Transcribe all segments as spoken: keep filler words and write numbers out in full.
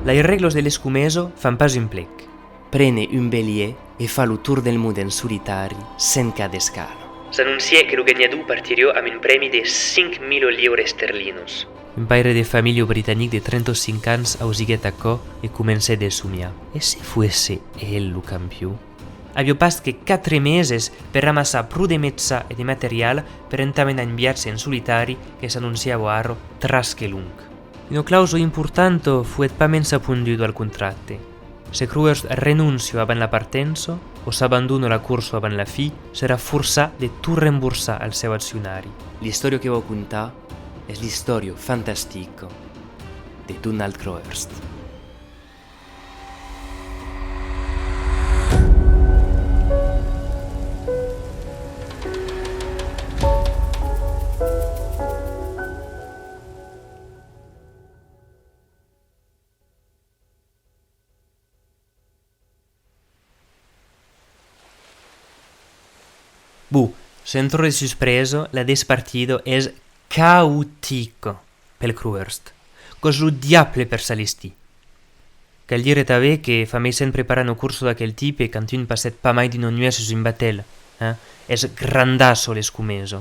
Las règlas de l'escomesa fan pas un plec. Prene un belièr e far lo torn del mond en solitari, sens cap d'escala. S'anoncièt que lo ganhador partiriá amb un prèmi de cinc mila liuras esterlinas. Un paire de familha britanic de trenta-cinc ans ausiguèt aquò e comencèt de somiar. E se fuèsse el lo campion? Aviá pas que quatre meses per ramassar pro de mejans e de material per entamenar un viatge en solitari que s'anonciava ara tras que long. Una clausa importanta foguèt pasmens ponduda al contracte. Se Crowhurst renoncia abans la partença o s'abandona la corsa abans la fin, serà forçat de tot remborsar al seu accionari. L'istòria que vau contar es l'istòria fantastica de Donald Crowhurst. Bon, sens tròp de suspresa, la despartida es caotica pel Crowhurst. Quò's lo diable per s'alestir. Cal dire tanben que fa meissent preparar una corsa d'aquel tipe quand un passèt pas mai d'una nuèch sus un batèl, eh? Es grandassa l'escomesa.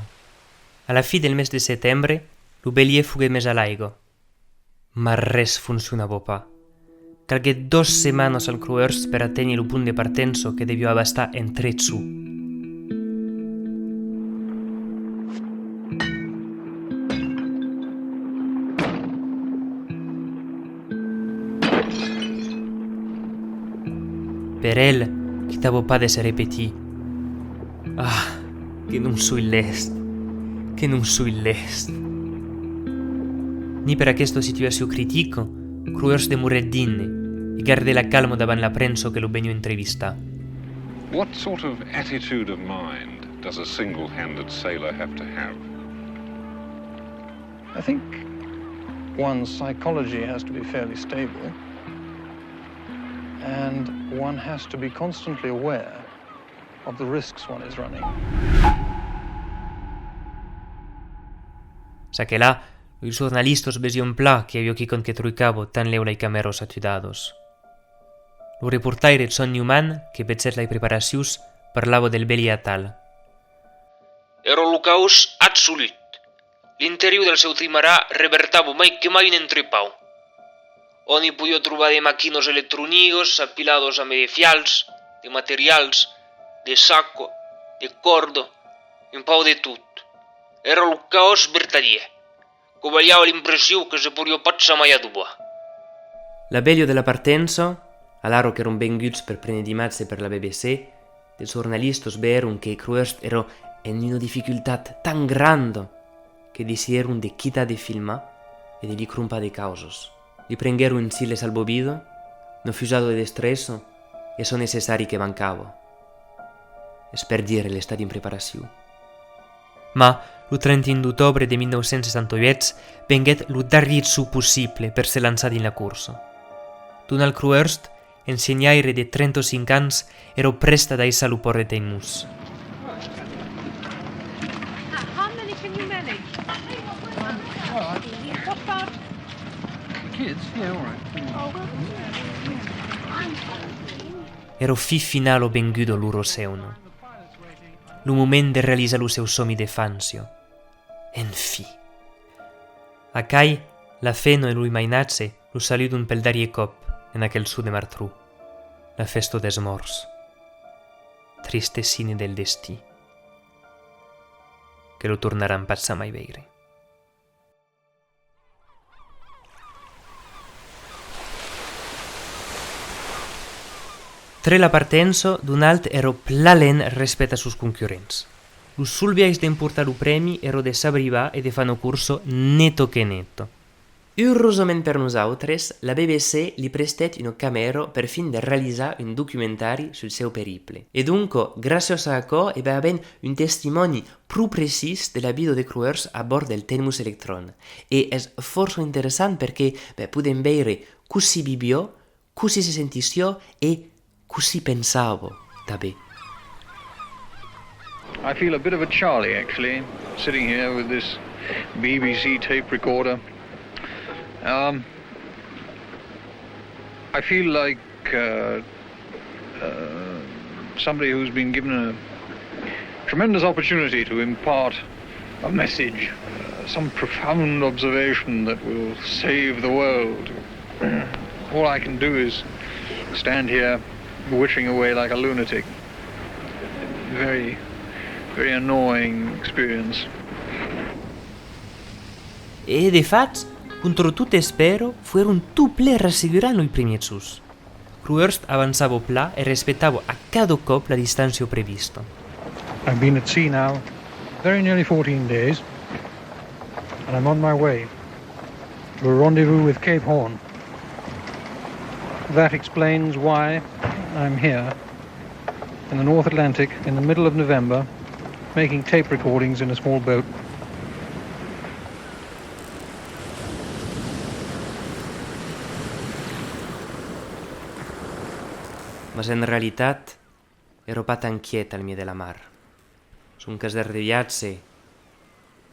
A la fin del mes de setembre, lo belièr foguèt mes a l'aiga. Mas res foncionava pas. Calguèt doas setmanas al Crowhurst per aténher lo punt de partença que deviá abastar en tres jorns. Per el, quitava pas de se repetir: Ah, que non soi lèst, que non soi lèst. Ni per aquesta situacion critica, Crowhurst demorèt digne e gardèt la calma davant la premsa que lo veniá entrevistar. What sort of attitude of mind does a single-handed sailor have to have? I think one's psychology has to be fairly stable, and one has to be constantly aware of the risks one is running. Çaquelà, los jornalistas vesián plan que i aviá quicòm que trucava tant lèu las camèras atudadas. Lo reportaire John Newman, que vegèt las preparacions, parlava del belièr atal. Èra lo caòs absolut. L'interior del seu trimaran revertava mai que mai un entrepau. Òm i podiá trobar de maquinas electronicas apiladas amb de fials, de materials, de saca, de còrda, un pauc de tot. Èra lo caòs vertadièr, que balhava l'impression que se poiriá pas jamai adobar. La velha de la partença, alara qu'èran venguts per prene d'imatges per la B B C, de jornalistas vegèron que Crowhurst èra en una dificultat tan granda que decidèron de quitar de filmar e de li crompar de causas. Li prenguèron un gilh de salvavidas, una fusada de destressa e çò necessari que mancava. Es per dire l'estat en preparacion. Mas, lo trenta un d'octòbre de mil nòu cents seissanta uèch, venguèt lo darrièr jorn possible per se lançar dins la corsa. Donald Crowhurst, engenhaire de trenta-cinc ans, èra prèst a daissar lo pòrt de Teignmouth. How many can you manage? What about the kids? Yeah, all right. Èra fin finala venguda l'ora seuna. Lo moment de realizar lo seu sòmi d'enfància. Enfin! Acaí, la femna e los mainatges lo saludan pel darrièr còp en aquel jorn de martron, la fèsta dels mòrts. Triste signe del destin, que lo tornaràn pas jamai veire. Tre la partença, Donald èra plan lent respècte a sos concurrents. Lo sol biais d'emportar lo prèmi èra de s'abrivar e de far una corsa neta que neta. Urosament per nosautres, la B B C li prestèt una camèra per fin de realizar un documentari sul seu periple. E donc, gràcias a aquò, e ben, avèm un testimòni pro precís de la vida de Crowhurst a bòrd del Teignmouth Electron. E es fòrça interessant perque, ben, podèm veire cossí viviá, cossí se sentissiá e cossí pensava tanben. I feel a bit of a Charlie, actually, sitting here with this B B C tape recorder. Um, I feel like uh, uh, somebody who's been given a tremendous opportunity to impart a message, uh, some profound observation that will save the world. All I can do is stand here wittering away like a lunatic. Very, very annoying experience. E, de fach, contra tot espèra, fuèron tot plen rassegurants los primièrs jorns. Crowhurst avançava plan e respectava a cada còp la distància prevista. I've been at sea now very nearly fourteen days, and I'm on my way to a rendezvous with Cape Horn. That explains why I'm here in the North Atlantic in the middle of November, making tape recordings in a small boat. Mas en realitat, èra pas tan quiet al mièg de la mar. Son quart d'ora de viatge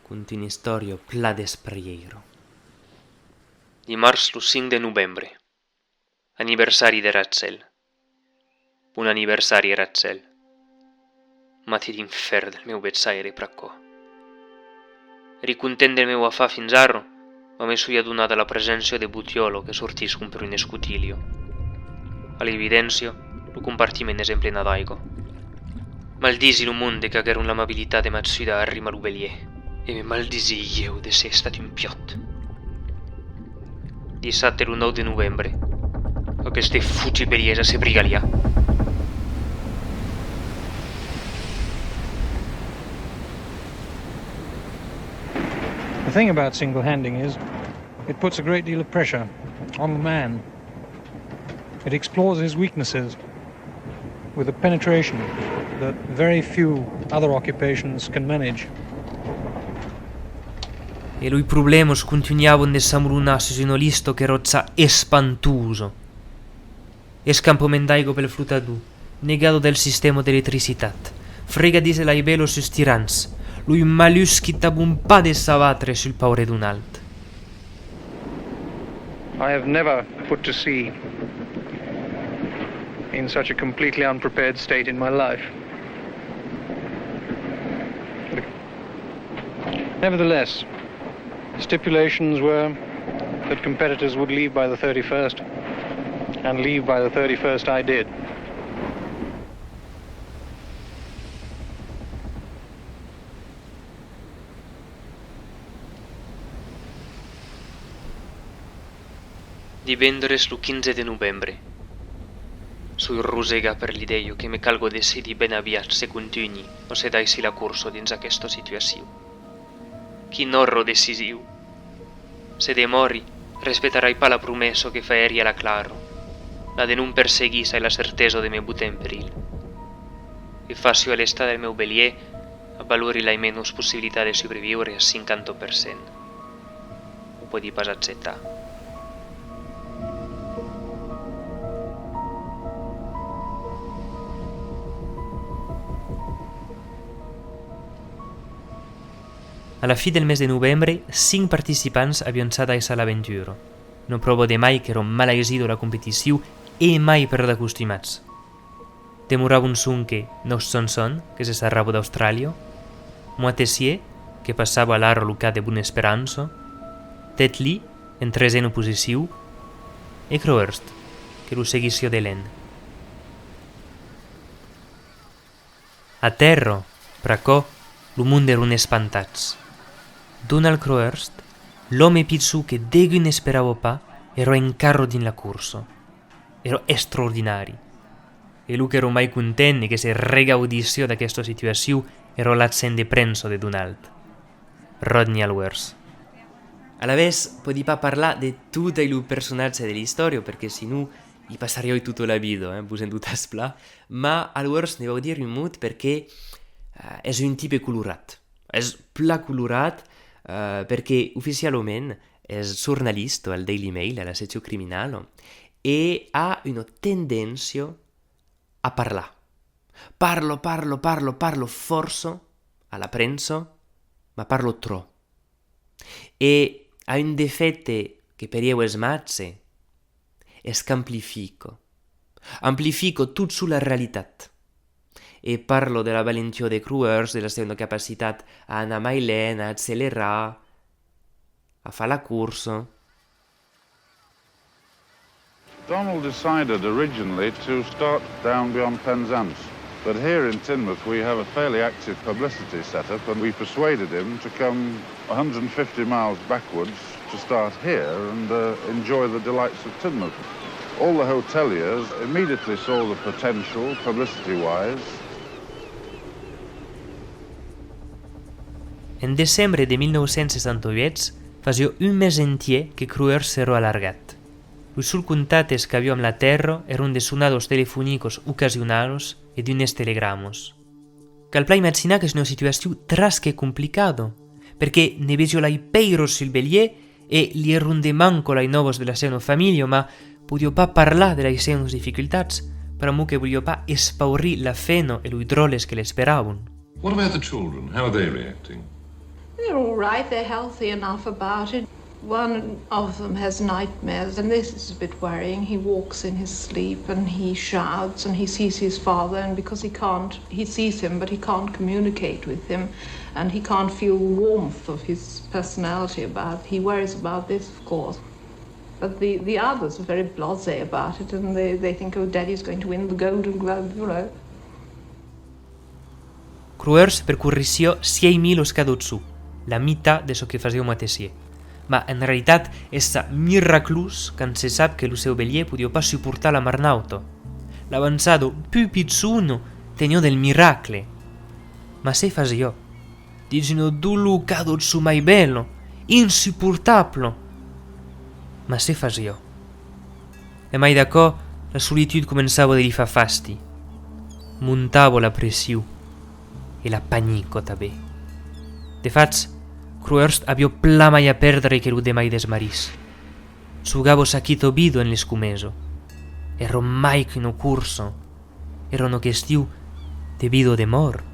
conte una istòria plan despraièira. Dimars lo cinc de novembre. Aniversari de Rachel. Bon aniversari, Rachel. Mati d'infèrn del meu vejaire pr'aquò. Èri content del meu afar fins ara, ma me soi adonat de la preséncia de botiòla que sortisson per una escotilha. A l'evidéncia, lo compartiment es en plena d'aiga. Maldisi lo monde qu'aguèron l'amabilitat de m'ajudar a arrimar lo velièr, e me maldisi ieu de ser estat un piòt. Dissabte lo nòu de novembre. Aqueste fotut velièr es a se brigalhar. The thing about single handing is it puts a great deal of pressure on the man. It explores his weaknesses with a penetration that very few other occupations can manage. E los problèmas contunhavan de s'amolonar sus una lista qu'èra ja espantosa. Escampament d'aiga pel flotador, negada del sistèma d'electricitat, fregadís de las velas sus tirants, los malurs quitavan pas de s'abatre sul paure Donald. I have never put to sea in such a completely unprepared state in my life. Nevertheless, stipulations were that competitors would leave by the thirty-first, and leave by the thirty-first I did. Divendres lo quinze de novembre. Soi rosegat per l'idèia que me calga decidir ben aviat se contunhi o se daissi la corsa dins aquesta situacion. Quina òrra decision! Se demòri, respectarai pas la promessa que faguèri a la Clara, la de non perseguir s'ai la certesa de me botar en perilh. E fàcia a l'estat del meu velièr, avalori las menas possibilitats de subreviure a cinquanta per cent. O pòdi pas acceptar. A la fin del mes de novembre, cinc participants avián ja daissat l'aventura. Una pròva de mai qu'èra malaisit de la competicion e mai per d'acostumats. Demoravan sonque Nòus Johnson, que se sarrava d'Austràlia, Moitessier, que passava alara lo cap de Bona Esperança, Tetley, en tresena posicion, e Crowhurst, que lo seguissiá de luènh. A tèrra, pr'aquò, lo monde èran espantats. Donald Crowhurst, l'òme pichon que degun esperava pas, èra encara dins la corsa. Èra extraordinari. E lo qu'èra mai content e que se regaudissiá d'aquesta situacion èra l'agent de premsa de Donald, Rodney Hallworth. Alavetz, pòdi pas parlar de totes los personatges de l'istòria, perque sinon i passariái tota la vida, eh, vos en dotatz plan, mas Hallworth ne vau dire un mot perque, eh, es un tipe colorat. Es plan colorat, eh, perque oficialament es jornalista al Daily Mail, a la seccion criminala, e a una tendéncia a parlar. Parla, parla, parla, parla fòrça a la premsa, mas parla tròp. E a un defècte que per ieu es màger, Es qu'amplifica. Amplifica tot sus la realitat. E parla de la valentiá de Crowhurst, de la seuna capacitat a anar mai lent, a accelerar, a far la corsa. Donald decided originally to start down beyond Penzance, but here in Teignmouth we have a fairly active publicity setup, and we persuaded him to come a hundred and fifty miles backwards to start here and, uh, enjoy the delights of Teignmouth. All the hoteliers immediately saw the potential, publicity-wise. En decembre de mil nau cents seissanta-uèch, fasiá un mes entièr que Crowhurst s'èra alargat. Los sols contactes qu'aviá amb la Tèrra èran de sonadas telefonicas ocasionalas e d'unes telegramas. Cal plan imaginar qu'es una situacion tras que complicada, perque ne vesiá lai pèiras sul belièr e li èran de manca lai nòvas de la seuna familha, mas podiá pas parlar de lai seunas dificultats, pr'amor que voliá pas espaurir la femna e los dròlles que l'esperavan. What about the children? How are they reacting? They're all right, they're healthy enough about it. One of them has nightmares, and this is a bit worrying. He walks in his sleep and he shouts and he sees his father, and because he can't, he sees him, but he can't communicate with him, and he can't feel the warmth of his personality about, he worries about this, of course. But the, the others are very blasé about it, and they, they think, "Oh, Daddy's going to win the Golden Globe," you know. Crowhurst percorrissiá sièis milas cada jorn, la mitat de çò que fasiá un matessièr. Mas en realitat es ja miraclós quand se sap que lo seu belièr podiá pas suportar la mar nauta. L'avançada pus pichona teniá del miracle. Mas se fasiá. Dins una dolor cada jorn mai bèla, insuportabla. Mas se fasiá. E mai d'aquò, la solitud començava de li far fasti. Montava la pression e la panica tanben. De fach, Crowhurst aviá plan mai a pèrdre que los demai desmarits. Jogava sa quita vida en l'escomesa. Èra mai qu'una corsa. Èra una question de vida o de mòrt.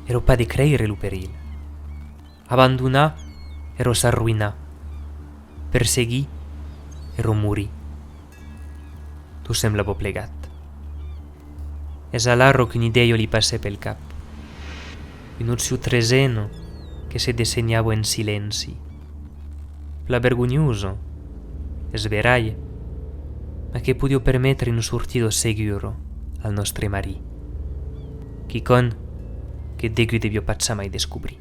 Èra pas de creire lo perilh. Abandonar èra s'arroïnar. Perseguir èra morir. Tot semblava plegat. Es alara qu'una idèia li passèt pel cap. Una opcion tresena que se dessenhava en silenci. Plan vergonhosa, es verai, mas que podiá permetre una sortida segura al nòstre marit. Quicòm que degun deviá pas jamai descobrir.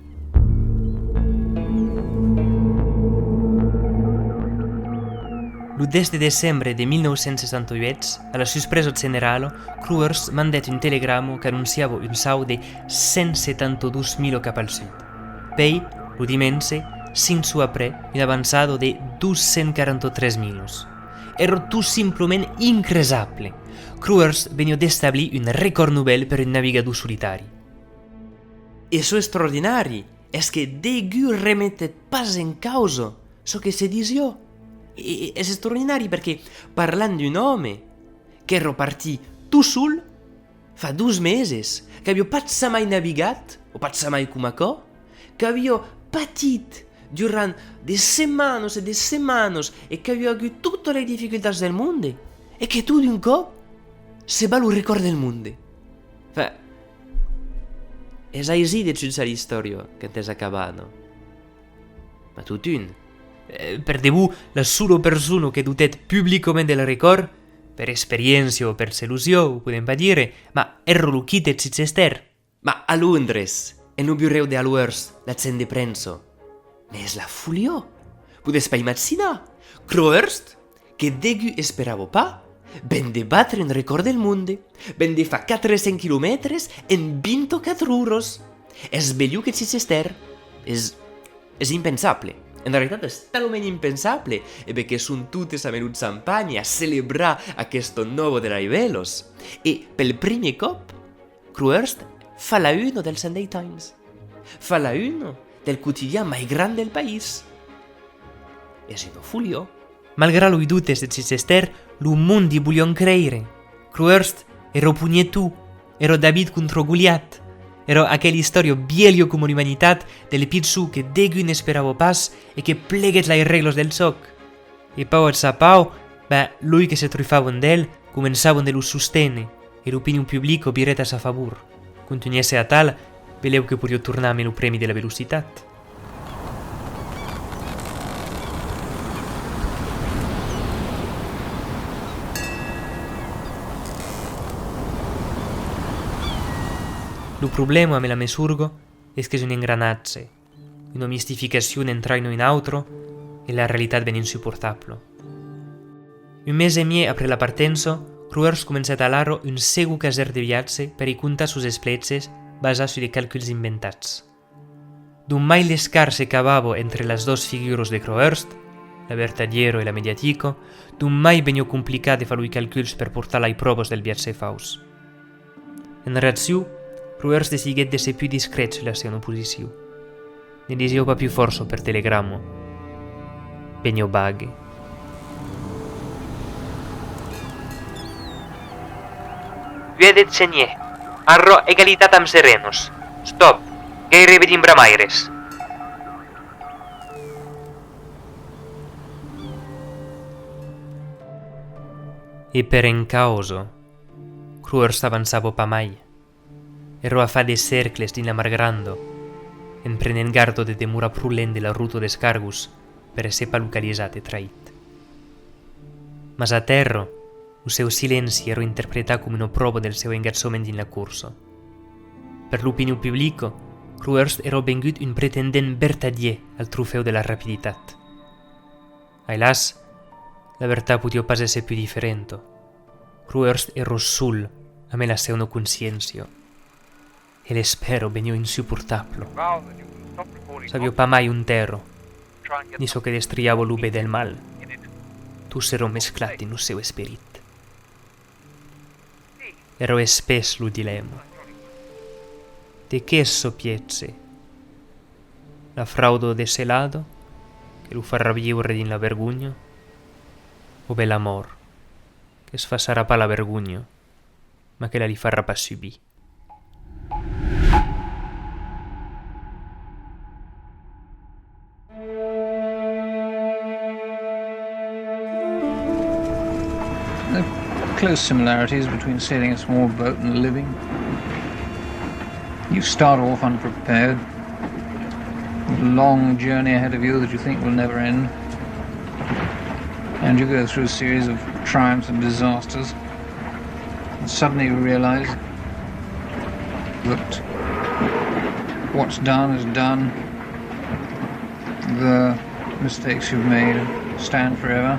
Lo dètz de decembre de mil nau cents seissanta-uèch, a la suspresa generala, Crowhurst mandèt un telegrama qu'anonciava un saut de cent setanta-dos mila cap al sud. Pèi, lo dimenge, cinc jorns après, una avançada de dos cents quaranta-tres milas. Èra tot simplament incresable. Crowhurst veniá d'establir un recòrd novèl per un navigador solitari. E çò extraordinari es que degun remetèt pas en causa çò que se disiá. E, e, es extraordinari perque, parlam d'un òme qu'èra partit tot sol fa dos meses, qu'aviá pas jamai navigat, o pas jamai coma aquò, qu'aviá patit durant de setmanas e de setmanas e qu'aviá agut totas las dificultats del monde, e que tot d'un còp se bat lo recòrd del monde. Enfin, es aisit de jutjar l'istòria quand es acabada. Mas totun, eh, per de bon, la sola persona que dubtèt publicament del recòrd, per experiéncia o per gelosia, o podèm pas dire, mas èra lo quite Chichester. Mas a Londres, en lo burèu de Haworth, l'agent de premsa, mas es la foliá! Podètz pas imaginar! Crowhurst, que degun esperava pas, ven de batre un recòrd del monde, ven de far quatre cents quilomètres en vint-e-quatre oras! Es melhor que Chichester! Es, es impensable! En realitat es talament impensable, e ben que son totes a beure lo champanhe, a celebrar aquesta nòva de las bèlas! E, pel primièr còp, Crowhurst fa la una del Sunday Times. Fa la una del quotidian mai grand del país. Es una foliá. Malgrat los dubtes de Chichester, lo monde i volián creire. Crowhurst èra ponheton, èra David contra Goliat, èra aquela istòria vièlha coma l'umanitat del pichon que degun esperava pas e que pleguèt las règlas del jòc. E pauc a cha pauc, Ben, loi que se trufavan d'el començavan de lo sosténer, e l'opinion publica virèt a sa favor. Contunhèsse atal, belèu que podiá tornar amb lo prèmi de la velocitat. Lo problèma amb la mesorga es qu'es un engranatge. Una mistificacion entraina una autra e la realitat ven insuportabla. Un mes e mièg après la partença, Crowhurst comencèt alara un segon caser de viatge per i comptar sos espleches basats sus de calculs inventats. Dont mai l'escart se cavava entre las doas figuras de Crowhurst, la vertadièra e la mediatica, dont mai veniá complicat de far los calculs per portar las pròvas del viatge faus. En reaccion, Crowhurst decidiguèt d'èsser pus discret sus la seuna posicion. Ne disiá pas pus fòrça per telegrama. Veniá vague. Vedetz, Sénher, ara egalitat amb serenos. Stop, gaireben dins bramaires. E per encausa, Crowhurst avançava pas mai. Èra a far de cercles dins la mar granda, en prenent garda de demorar pro luènh de la rota dels cargos per èsser pas localizat e traït. Mas a tèrra, lo seu silenci èra interpretat coma una pròva del seu engatjament dins la corsa. Per l'opinion publica, Crowhurst èra vengut un pretendent vertadièr al trofèu de la rapiditat. Ailàs, la vertat podiá pas èsser pus diferenta. Crowhurst èra sol amb la seuna consciéncia. E l'espèra veniá insuportabla. Sabiá pas mai ont èra, ni çò que destriava lo ben del mal. Tot s'èra mesclat dins lo seu esperit. Èra espés lo dilèma. De qué es çò pièger? La frauda decelada, que lo farà viure dins la vergonha, o ben la mòrt, qu'esfaçarà pas la vergonha, mas que la li farà pas subir? There are close similarities between sailing a small boat and living. You start off unprepared, with a long journey ahead of you that you think will never end, and you go through a series of triumphs and disasters, and suddenly you realize that what's done is done. The mistakes you've made stand forever.